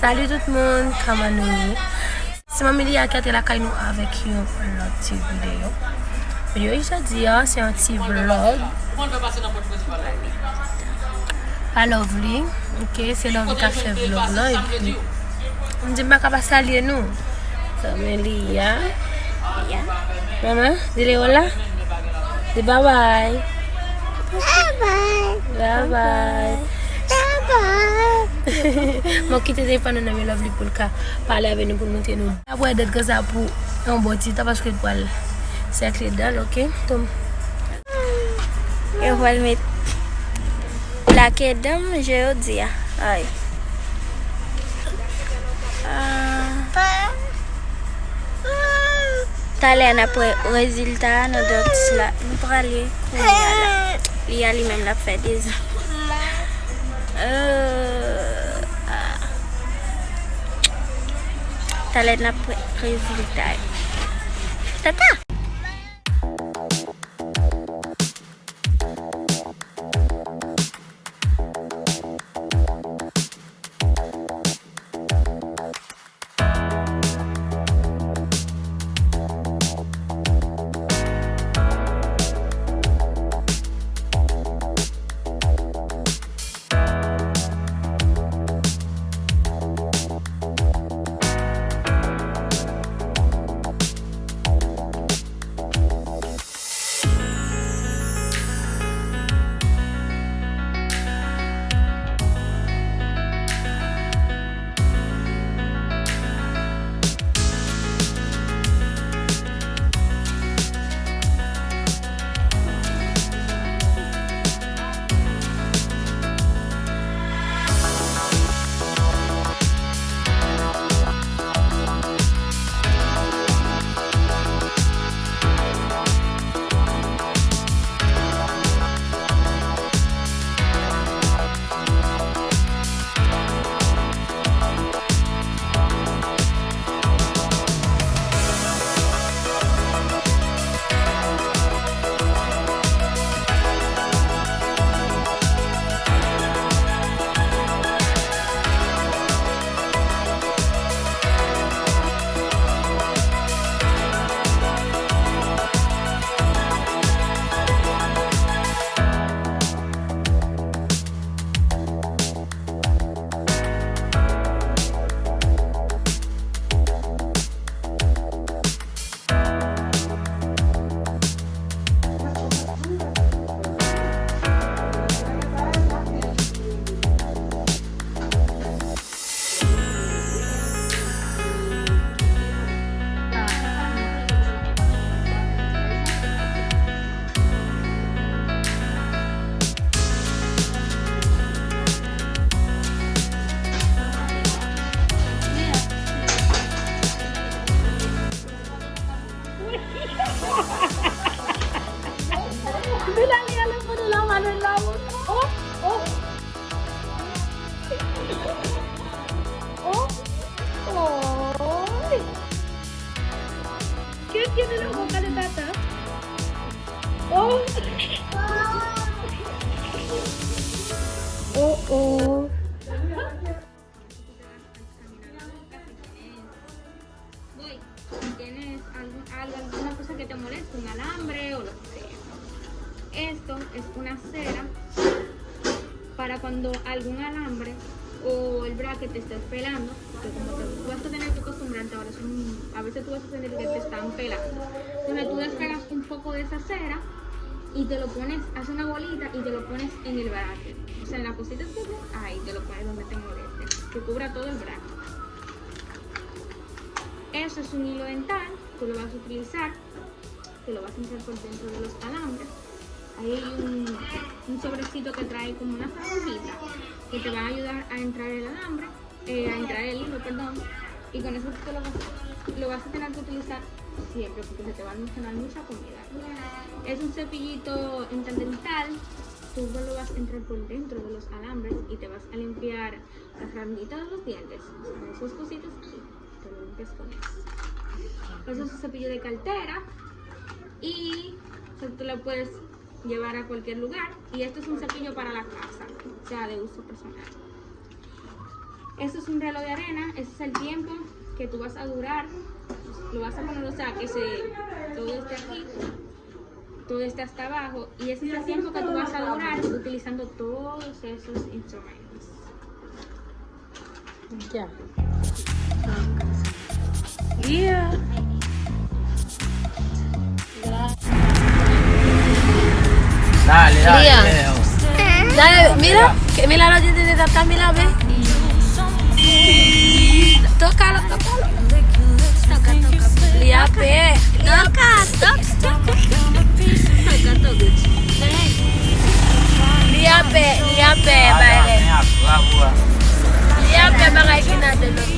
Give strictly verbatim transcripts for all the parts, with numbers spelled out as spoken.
Salut tout moun, kòman nou ye? Se Manmi Lia ki antre lakay nou avèk yon lòt ti videyo. Videyo jodi a, se yon ti vlog. Pa Lovely, ok, se Lovely k ap fè vlog lan, epi m di m pa ka pa salye nou. Sa men Lia. Lia. Manman, di Leo la. Di bye bye. Bye bye. Bye bye. Bye bye. Mwen kite telefòn nan men Lovely pou l ka pale avè nou, pou l montre nou. N ap wè dèt konsa pou yon bon ti tan paske l pral sèkle dan l, ok? Tom. Yo pral met lake dan m jodi a. Ay. Ah. Talè n ap wè rezilta a nan dantis la. Nou prale kounye a la. Li a li menm l ap fè dezan. Euh, ah. Talè n ap wè rezilta yo. Tata! Mira, mira, le pone la mano en la boca. Oh, oh. Oh, oh. ¿Qué tiene la boca de Tata? Oh. Oh, oh. Voy, si tienes algún, algo, alguna cosa que te moleste, un alambre o lo que sea. Esto es una cera para cuando algún alambre o el bracket te esté pelando, porque como te, tú vas a tener que acostumbrarte ahora, es un, a veces tú vas a sentir que te están pelando. Entonces tú despegas un poco de esa cera y te lo pones, haces una bolita y te lo pones en el bracket. O sea, en la cosita que te, ahí te lo pones donde te moleste, que cubra todo el bracket. Eso es un hilo dental, tú lo vas a utilizar, tú lo vas a entrar por dentro de los alambres. Ahí hay un, un sobrecito que trae como una franjita que te va a ayudar a entrar el alambre, eh, a entrar el hilo, perdón. Y con eso tú lo vas, lo vas a tener que utilizar siempre porque se te va a almacenar mucha comida. Es un cepillito interdental, tú lo vas a entrar por dentro de los alambres y te vas a limpiar las ranuditas de los dientes, o sea, esos cositos aquí, te lo limpias con eso. Eso es un cepillo de cartera y, o sea, tú lo puedes llevar a cualquier lugar. Y esto es un cepillo para la casa, o sea, de uso personal. Eso es un reloj de arena, ese es el tiempo que tú vas a durar, lo vas a poner, o sea, que se, todo este aquí, todo este hasta abajo, y ese es el tiempo que tú vas a durar utilizando todos esos instrumentos. Ya. Yeah. Dale, dale, Leo. Dale, mira, que mira los dientes de Tata, mira, ve. Tócalo, tócalo. Toca, toca. Lia pè. Toca, toca, toca. Toca, toca. Lia pè, lia pè, bagay. Lia pè, bagay ki nan de lòt.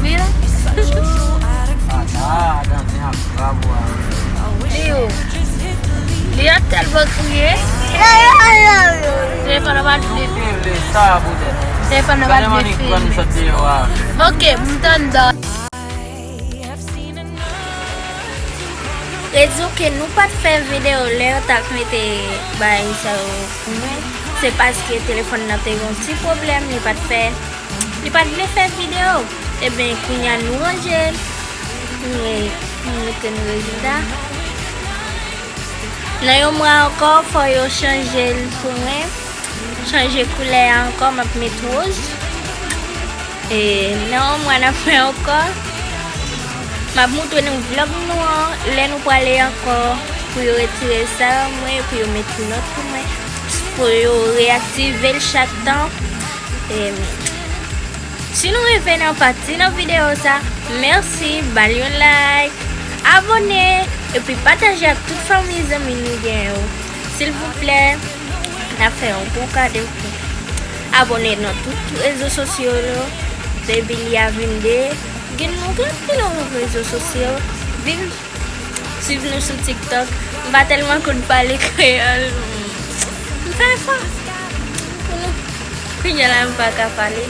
Mira. Li yo. Li ap tèlman kriye. Telefòn nan pa vle. Telefòn nan pa vle fini. Ok, m t anndan. Rezon ke nou pa t fè videyo lè yo t ap mete bagay sa yo pou mwen, se paske telefòn nan te gen yon ti pwoblèm, li pa t fè, li pa t vle fè videyo. Ebyen, kounye a nou ranje l, nou, nou mete nou rezilta. Nan yon mwa ankò, fò yo chanje l pou mwen. Chanje koulè a ankò, m ap met wòz. E nan yon mwa n ap fè ankò. M ap moutre nou vlòg nou an, lè nou prale ankò, pou yo retire sa yo mwen, pou yo met lòt pou mwen, pou yo reyaktive l chak tan. E si nou rive nan pati nan videyo sa, mèsi, ba l yon like, abòne, epi pataje ak tout fanmi zanmi nou gen yo. Silvouplè, n ap fè yon gwo kado pou abòne nan tout rezo sosyo yo. Depi li a vin de, gen nou gen anpil rezo sosyo. Vin swiv nou sou TikTok. M pa tèlman konn pale kreyòl. M fè efò. Kounye a la, m pa ka pale.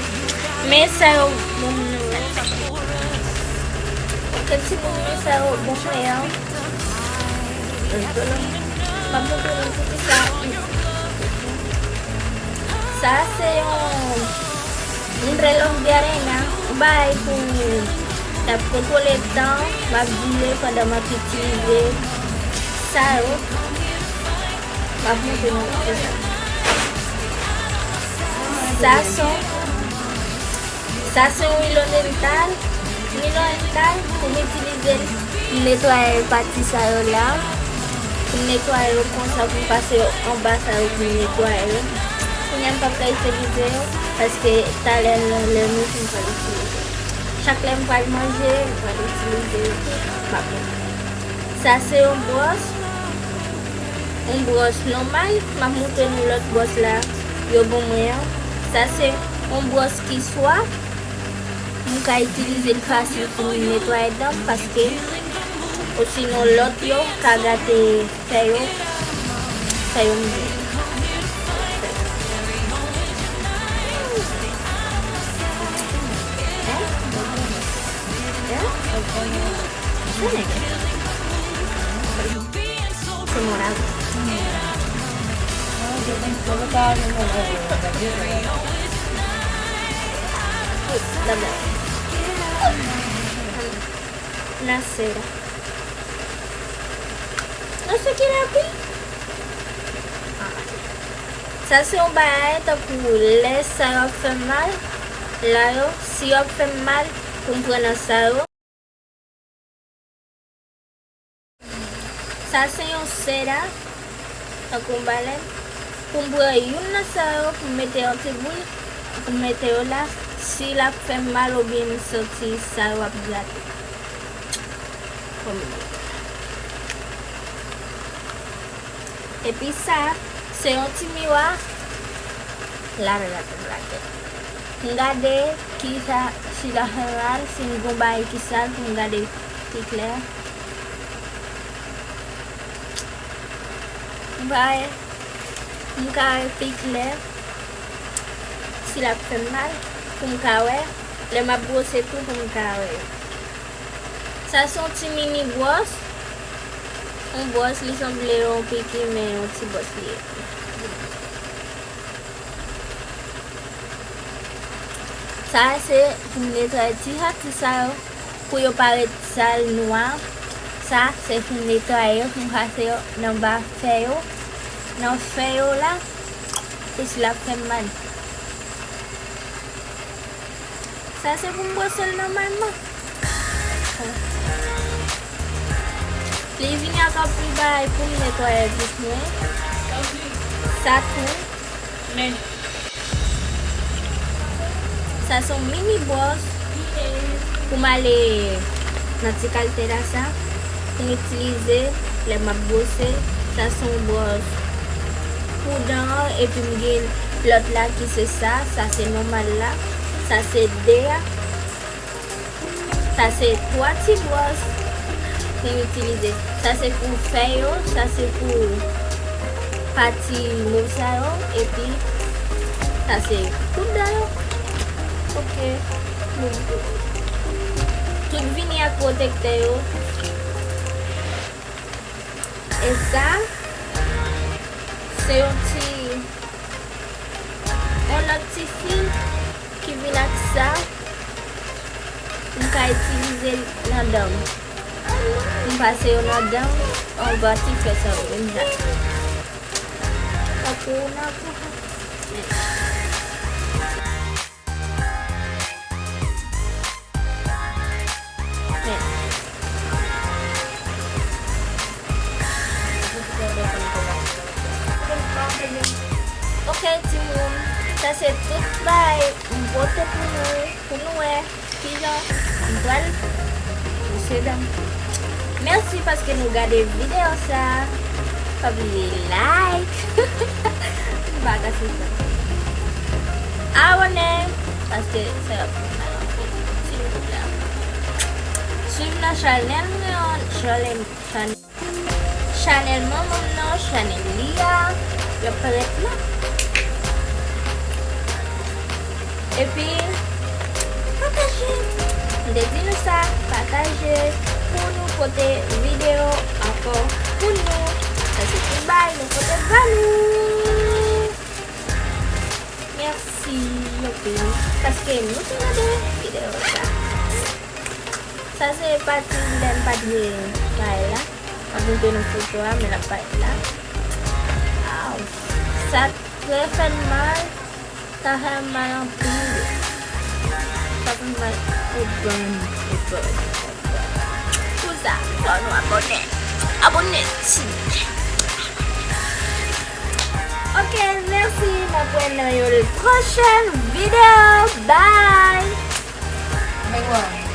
Men sa yo, bon, m Oke, timoun, men sa yo, bon, kreyòl. M ap montre nou pou ki sa. Sa se yon, un reloj de arena, yon bagay pou n ap kontwole tan, m ap dire pandan m ap itilize sa yo. M ap montre nou pou ki sa. Sa se yon Sa se yon wilo dental. Wilo dental, pou m itilize l, m netwaye pati sa yo la. Pou m netwaye yo konsa, pou m pase yo anba sa yo, pou m netwaye yo. Kounye a m p ap ka itilize yo, paske talè, lè, lè nou fin, m pral itilize yo. Chak lè m pral manje, m pral itilize yo. M ap montre. Sa se yon bwòs. Yon bwòs nòmal. M ap montre nou lòt bwòs la yo ban mwen an. Sa se yon bwòs ki swa. M ka itilize l fasil pou m netwaye dan m, paske osinon lòt yo ka gate fè yo, fè yo mouye. Hein? Hein? Sè nèg. Se mwen la. Dabò. Nasera. Nasera ki la pi? Sa se yon bagay tankou lè sa yo ap fè m mal. La yo, si yo ap fè m mal, pou m pran nan sa yo. Sa se yon sèda, tankou yon balèn. Pou m pran youn nan sa yo, pou m mete yon ti boul, pou m mete yo la, si l ap fè m mal oubyen m santi sa yo ap grate. Pou m mete. Epi sa, se yon ti miwa. La, la, la, la, la. M gade kisa, si l ap fè mal, si m gon bagay ki sal, pou m gade pi klè. M ka wè, m ka wè pi klè si l ap fè m mal, pou m ka wè, lè m ap bwose tou, pou m ka wè. Sa se yon ti mini bwòs. Yon bwòs, li sanble yon piki, men yon ti bwòs li ye. Sa se pou m netwaye ti hati sa yo, pou yo pa ret sal, nwa. Sa se pou m netwaye yo, pou m pase yo nan ba fè yo, nan fè yo la, pou sila ap fè m mal. Sa se pou m bwose l nòmalman. Li vini ak anpil bagay pou m netwaye bouch mwen. Sa tou. Men. Sa se yon mini bwòs pou m ale nan ti kalte la sa. Pou m itilize lè m ap bwose. Sa se yon bwòs pou dan an, epi m gen lòt la ki se sa. Sa se nòmal la. Sa se de a. Sa se twa ti bwòs pou m itilize. Sa se pou fè yo, sa se pou pati mov sa yo, epi sa se pou dan yo. Ok. Tout vini ak pwotektè yo. E sa, se yon ti, yon lòt ti fil ki vin ak sa, m ka itilize l nan dan m. M pase yo nan dan m, anba ti fè sa yo menm jan. Tankou nan Ok, timoun, sa se tout bagay m pote pou nou, pou nou wè kijan m pral bwose dan m. Mèsi paske nou gade videyo sa. Pa bliye like. M pa ka sou sa. Abòne, paske sa y ap fè m mal anpil. Silvouplè. Swiv nan chanèl mwen an, chanèl, chanèl manman m nan, chanèl li a, y ap parèt la. Epi, pataje. M te di nou sa, pataje pou nou pote videyo ankò pou nou. Sa se ti bagay nou pote ba nou. Mèsi anpil paske nou te gade videyo sa. Sa se pati lè m pa t gen bagay la. M ap montre nou foto a, men l ap parèt la. Aw, sa trè fè m mal. Sa fè m mal anpil. Sa fè m mal. Oh God, oh God, oh God. Pou sa, fò nou abòne. Abòne, silvouplè. Ok, mèsi. M ap wè nan yon pwochèn videyo. Bye. Bye bye.